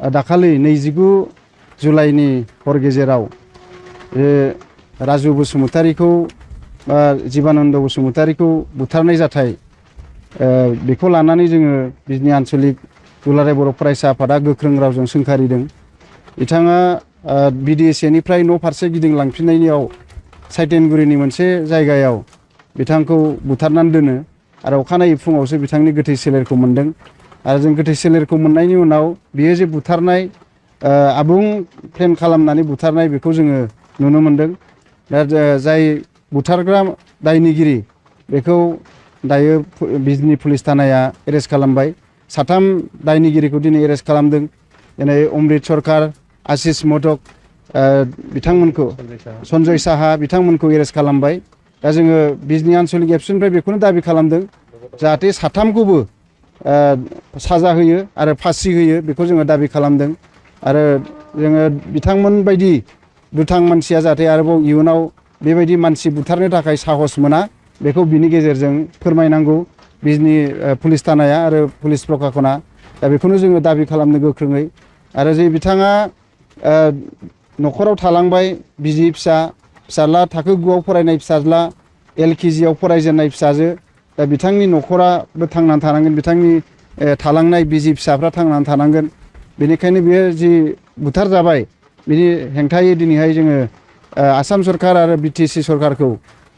दाखालि 29 जुलाइनि हर गेजेराव राजु बसुमतारीखौ जीबानन्द बसुमतारीखौ बुथारनाय जाथाय बेखौ लानानै जोङो बिजनी आन्चलिक दुलाराय बर' फरायसा आफादा गोख्रों रावजों सोंखारिदों। बिथाङा BDSA निफ्राय न' फारसे गिदिंलांफिननायाव साइटेनगुरिनि मोनसे जायगायाव बिथांखौ बुथारनानै दोनो आरो अखानायै फुङावसो बिथांनि गोथै सोलेरखौ मोनदों आरो जों गोथै सोलेरखौ मोननायनि उनाव बियो जे बुथारनाय आबुं प्लेन खालामनानै बुथारनाय बेखौ जोङो नुनो मोनदों। दा जाय बुथारग्रा दायनिगिरि बेखौ दायो बिजनी पुलिस थानाया एरेस्ट खालामबाय। 3 दायनिगिरिखौ दिनै एरेस्ट खालामदों। दिनै अमृत सरकार, आशिष मोदक बिथांमोनखौ सन्जय साहा बिथांमोनखौ एरेस्ट खालामबाय। दा जोङो बिजनी आन्चलिक एबसुनिफ्राय बेखौनो दाबि खालामदों जाहाथे 3खौबो साजा होयो आरो फासि होयो बेखौ जोङो दाबि खालामदों आरो जोङो बिथांमोन बायदि दुथां मानसिया जाहाथे आरोबाव इयुनाव बेबायदि मानसि बुथारनो थाखाय साहस मोना बेखौ बिनि गेजेरजों फोरमायनांगौ बिजनी पुलिस थानाया आरो पुलिस प्रशासना। दा बेखौनो जोङो दाबि खालामनो गोख्रोङै आरो जे बिथाङा न'खराव थालांबाय बिसि फिसाला थाखो 9आव फरायनाय फिसाज्ला LKG आव फरायजेननाय फिसाजो। दा बिथांनि न'खराबो थांनानै थानांगोन, बिथांनि थालांनाय बिसि फिसाफ्रा थांनानै थानांगोन। बेनिखायनो बियो जि बुथार जाबाय बिनि हेंथायै दिनैहाय जोङो आसाम सरकार आरो BTC सरकारखौ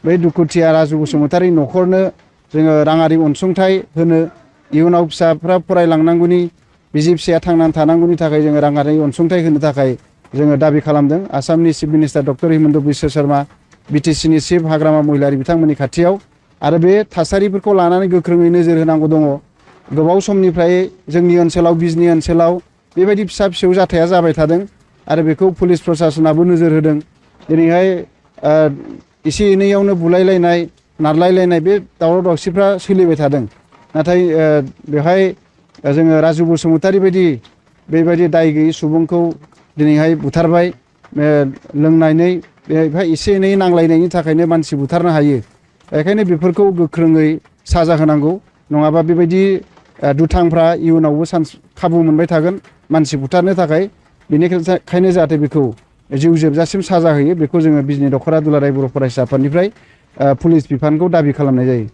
बै दुखुथिया राजु बसुमतारी न'खरनो जोङो राङारि अनसुंथाइ होनो, इयुनाव फिसाफ्रा फरायलांनांगौनि बिसि फिसाया थांनानै थानांगौनि थाखाय जोङो राङारि अनसुंथाइ होनो थाखाय जोङो दाबि खालामदों। आसामनि chief minister doctor Himanta Biswa Sharma, BTC नि चिफ हाग्रामा महिलारी बिथांमोननि खाथियाव आरो बे थासारिफोरखौ लानानै गोख्रोङै नोजोर होनांगौ दङ। गोबाव समनिफ्राय जोंनि ओनसोलाव बिजनी ओनसोलाव बेबायदि फिसा फिसौ जाथाया जाबाय थादों आरो बेखौ पुलिस प्रशासनाबो नोजोर होदों। दिनैहाय एसे एनैयावनो बुलायलायनाय नारलायलायनाय बे दावराव दावसिफ्रा सोलिबाय थादों। नाथाय बेवहाय जोङो राजु बसुमतारी बायदि बेबायदि दाय गैयै सुबुंखौ दिनैहाय बुथारबाय। लोंनानै बेहाय एसे एनै नांलायनायनि थाखायनो मानसि बुथारनो हायो। बेखायनो बेफोरखौ गोख्रोङै साजा होनांगौ, नङाबा बेबायदि दुथांफ्रा इयुनावबो खाबु मोनबाय थागोन मानसि बुथारनो थाखाय। बेनिखायनो जाहाथे बेखौ जिउ जोबजासिम साजा होयो बेखौ जोङो बिजनी दख'रा दुलाराय बर' फरायसा आफादनिफ्राय पुलिस बिफानखौ दाबि खालामनाय जायो।